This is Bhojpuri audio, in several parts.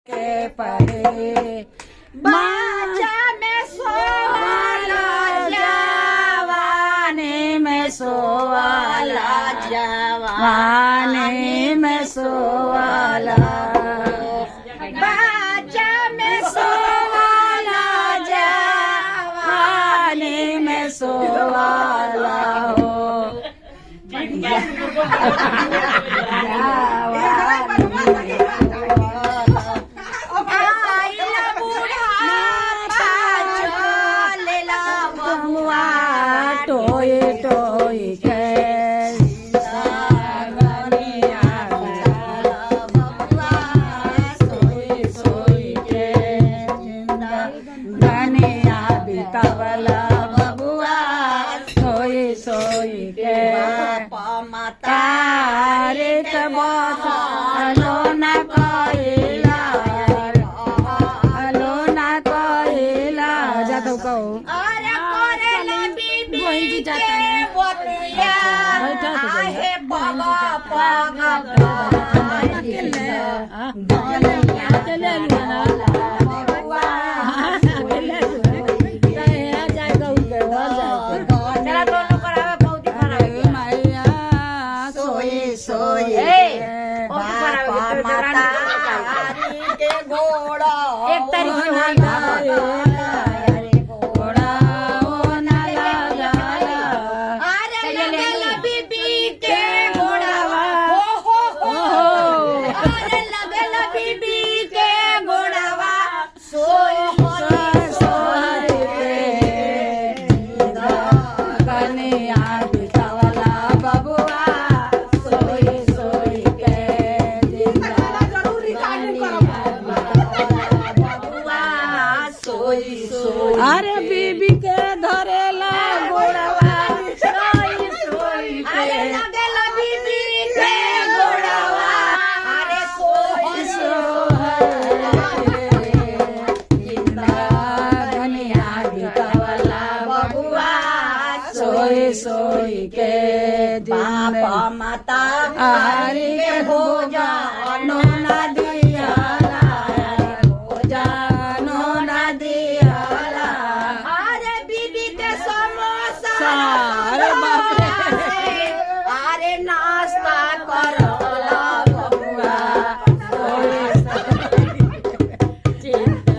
के परे बाचा में सोवाला जवानी में सोवाला जवानी जवानी में सोवाला बाचा में सोवाला जवानी में सोवाला हो आइला बुढ़ापा चलेला बबुआ टोई टोई के सोई सोई के धनिया बितावला बबुआ सोई सोई के माता तारिक बसलो न कइला हलो न कइला जातो कहो अरे करेला बीबी के बतिया आहे बाबा पग चला दोनों करावे पौधी अरे मैया सोई सोई ए, बाप माता के घोड़ा एक तारीख से होई घोड़ा ओ ना लगाला अरे लगेला बीबी के घोड़ावा हो हो हो अरे लगेला बीबी के घोड़ावा सोई सोई सोई के कनिया बितावला बबुआ सोई सोई के बबुआ सोई सोई अरे बीबी के धरेला गोड़वा सोई सोई अरे के लगेला बीबी के घोड़ावा अरे सोई धनिया बितावला बबुआ सोई सोई के बाप माता हरि के हो जानो ना दियाला हो जानो ना दियाला अरे बीबी के समोसा अरे बाप रे। अरे नाश्ता करला बबुआ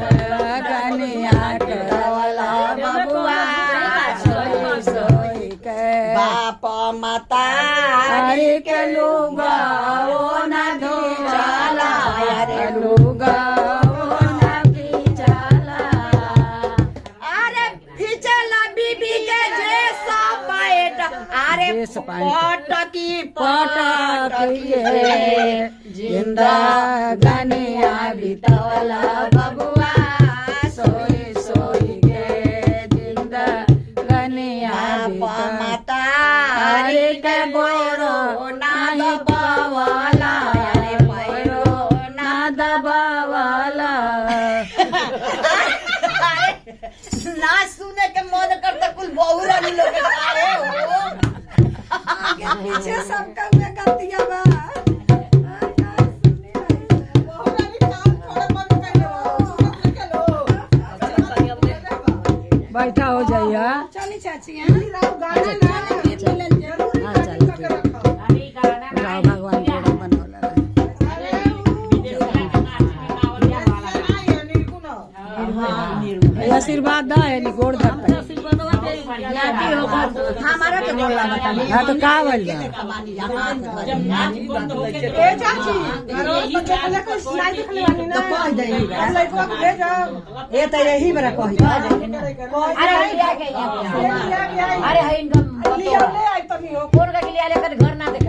कनिया करवला बबुआ सोई सोई के बाप माता हरि के लुगा ओ ना धोवाला अरे लुगा ओ ना खींचाला अरे फिचला बीबी के जैसा पैट अरे जेस पैंट। पटकी पटक के जिंदा गनिया बितावला बबुआ सोई सोई के जिंदा गनिया बाप बिता माता हरे के गोरो नाही पावाला अरे पैरो ना दबावाला ना सुने के मन करता कुल बहुरानी लोग के अरे हो आगे पीछे सबका हुए गलतियां बा बैठा हो जाइए चली चाची हाँ हाँ चल ठीक राव भगवान के बनौला रहे। आशीर्वाद दा है नी गोड़ धरता है। हमारा के बोला बता हाँ तो का बोल बा? ए चाची तो कह दे ए त यही बरा कही अरे लिया के अरे है इनका ले आई तनी हो कौन का के लिया लेकर घर ना देख।